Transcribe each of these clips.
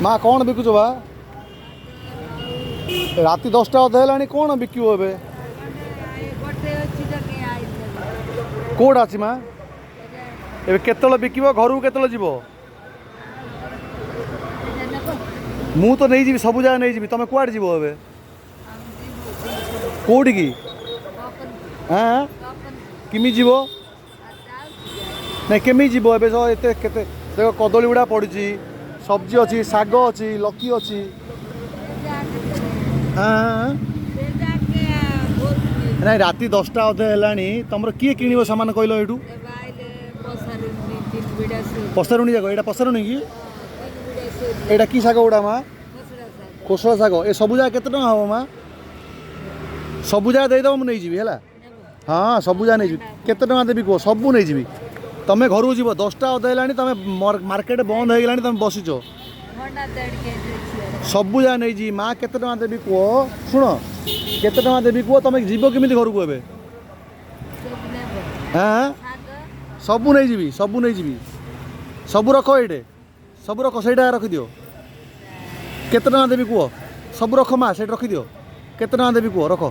ମା କ'ଣ ବିକୁଛ ବା? ରାତି 10ଟା ଅଧେ ହେଲାଣି, କ'ଣ ବିକିବ ଏବେ? କୋଉଟା ଅଛି ମା? ଏବେ କେତେବେଳେ ବିକିବ, ଘରକୁ କେତେବେଳେ ଯିବ? ମୁଁ ତ ନେଇଯିବି, ସବୁ ଜାଗା ନେଇଯିବି। ତମେ କୁଆଡ଼େ ଯିବ ଏବେ? କୋଉଠିକି? ହଁ, କେମିତି ଯିବ? ନାଇଁ, କେମିତି ଯିବ ଏବେ? ଏତେ କେତେ ଦେଖ, କଦଳୀ ଗୁଡ଼ା ପଡ଼ିଛି, ସବଜି ଅଛି, ଶାଗ ଅଛି, ଲକି ଅଛି। ହଁ, ନାଇଁ, ରାତି 10ଟା ଅଧେ ହେଲାଣି, ତମର କିଏ କିଣିବ ସାମାନ କହିଲ? ଏଇଠୁ ପସାରୁଣି ଯାକ, ଏଇଟା ପସାରୁଣି କି? ଏଇଟା କି ଶାଗ ଗୁଡ଼ା ମା? କୋଶଳା ଶାଗ। ଏ ସବୁ ଯାକ କେତେ ଟଙ୍କା ହେବ ମା? ସବୁ ଯାକ ଦେଇଦେବ, ମୁଁ ନେଇଯିବି। ହେଲା, ହଁ, ସବୁ ଯାକ ନେଇଯିବି। କେତେ ଟଙ୍କା ଦେବି କୁହ? ସବୁ ନେଇଯିବି। ତମେ ଘରକୁ ଯିବ, 10ଟା ଅଧେ ହେଲାଣି, ତମେ ମାର୍କେଟ ବନ୍ଦ ହେଇଗଲାଣି, ତମେ ବସିଛ। ସବୁ ଯାକ ନେଇଯିବି ମା, କେତେ ଟଙ୍କା ଦେବି କୁହ? ଶୁଣ, କେତେ ଟଙ୍କା ଦେବି କୁହ? ତମେ ଯିବ କେମିତି ଘରକୁ ଏବେ? ହଁ, ସବୁ ନେଇଯିବି, ସବୁ ନେଇଯିବି। ସବୁ ରଖ ଏଇଠି, ସବୁ ରଖ, ସେଇଟା ରଖିଦିଅ। କେତେ ଟଙ୍କା ଦେବି କୁହ? ସବୁ ରଖ ମା, ସେଇଠି ରଖିଦିଅ। କେତେ ଟଙ୍କା ଦେବି କୁହ? ରଖ।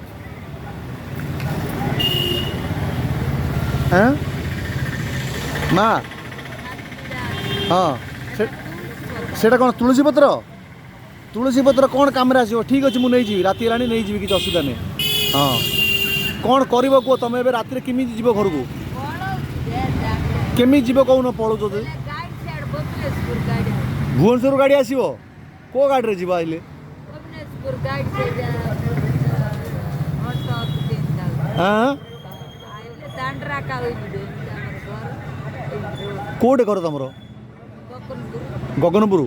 ହଁ ମା, ହଁ, ସେଇଟା କ'ଣ ତୁଳସୀ ପତ୍ର? ତୁଳସୀ ପତ୍ର କ'ଣ କାମରେ ଆସିବ? ଠିକ୍ ଅଛି, ମୁଁ ନେଇଯିବି, ରାତି ହେଲାଣି, ନେଇଯିବି, କିଛି ଅସୁବିଧା ନାହିଁ। ହଁ, କ'ଣ କରିବ କୁହ? ତମେ ଏବେ ରାତିରେ କେମିତି ଯିବ ଘରକୁ? କେମିତି ଯିବ କହୁନ? ପଳଉଛ। ଭୁବନେଶ୍ୱରରୁ ଗାଡ଼ି ଆସିବ? କେଉଁ ଗାଡ଼ିରେ ଯିବ ଆଇଲେ? ହଁ, କୋଉଠି ଘର ତମର? ଗଗନପୁର।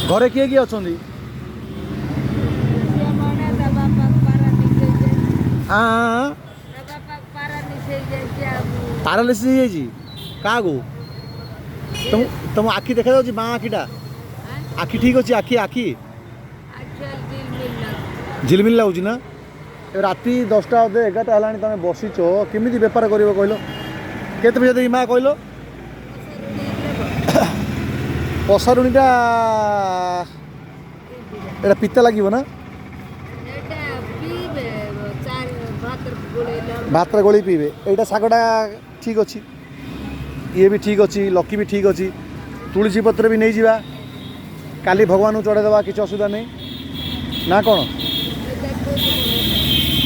ଘରେ କିଏ କିଏ ଅଛନ୍ତି? ପାରାଲିସିସ୍ ହେଇଯାଇଛି? କାହାକୁ? ତମ ଆଖି ଦେଖାଯାଉଛି ମା? ଆଖିଟା, ଆଖି ଠିକ୍ ଅଛି? ଆଖି, ଆଖି ଝିଲମିଲ ଲାଗୁଛି ନା? ରାତି 10ଟା ଅଧେ 11ଟା ହେଲାଣି, ତମେ ବସିଛ, କେମିତି ବେପାର କରିବ କହିଲ? କେତେ ପଇସା ଦେବି ମା କହିଲ? ପସାରୁଣୀଟା ଏଇଟା ପିତା ଲାଗିବ ନା? ଭାତରେ ଗୋଳେଇ ପିଇବେ। ଏଇଟା ଶାଗଟା ଠିକ୍ ଅଛି, ଇଏ ବି ଠିକ୍ ଅଛି, ଲକି ବି ଠିକ୍ ଅଛି, ତୁଳସୀ ପତ୍ର ବି ନେଇଯିବା, କାଲି ଭଗବାନଙ୍କୁ ଚଢ଼େଇଦେବା, କିଛି ଅସୁବିଧା ନେଇ ନା କ'ଣ?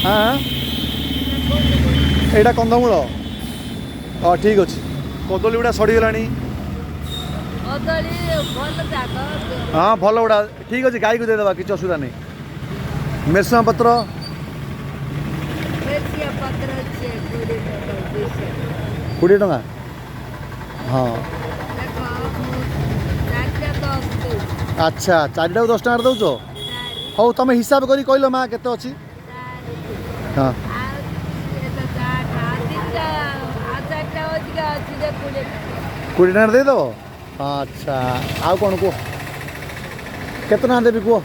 ହଁ, ଏଇଟା କନ୍ଦମୂଳ। ହଁ, ଠିକ୍ ଅଛି। କଦଳୀ ଗୁଡ଼ା ସଡ଼ିଗଲାଣି। ହଁ, ଭଲ ଗୁଡ଼ା ଠିକ୍ ଅଛି, ଗାଈକୁ ଦେଇଦେବା, କିଛି ଅସୁବିଧା ନେଇ। ମେରସୁଙ୍ଗା ପତ୍ର 20 ଟଙ୍କା। ହଁ, ଆଚ୍ଛା, 4ଟାକୁ 10 ଟଙ୍କାରେ ଦେଉଛ? ହଉ, ତମେ ହିସାବ କରି କହିଲ ମା, କେତେ ଅଛି? ହଁ, 20 ଟଙ୍କାରେ ଦେଇଦେବ। ଆଚ୍ଛା, ଆଉ କ'ଣ କୁହ? କେତେ ଟଙ୍କା ଦେବି କୁହ?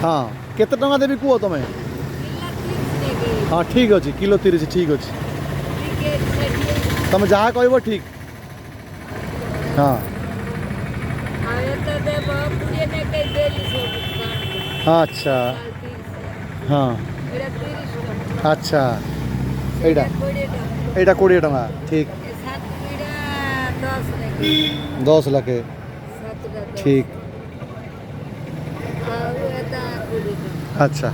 ହଁ, କେତେ ଟଙ୍କା ଦେବି କୁହ ତମେ? ହଁ, ଠିକ୍ ଅଛି, କିଲୋ 30, ଠିକ୍ ଅଛି, ତମେ ଯାହା କହିବ ଠିକ୍। ହଁ, ଆଚ୍ଛା, ହଁ, ଆଚ୍ଛା, ଏଇଟା ଏଇଟା 20 ଟଙ୍କା, ଠିକ୍। 10 ଲାଖେ, ଠିକ୍। ଆଚ୍ଛା।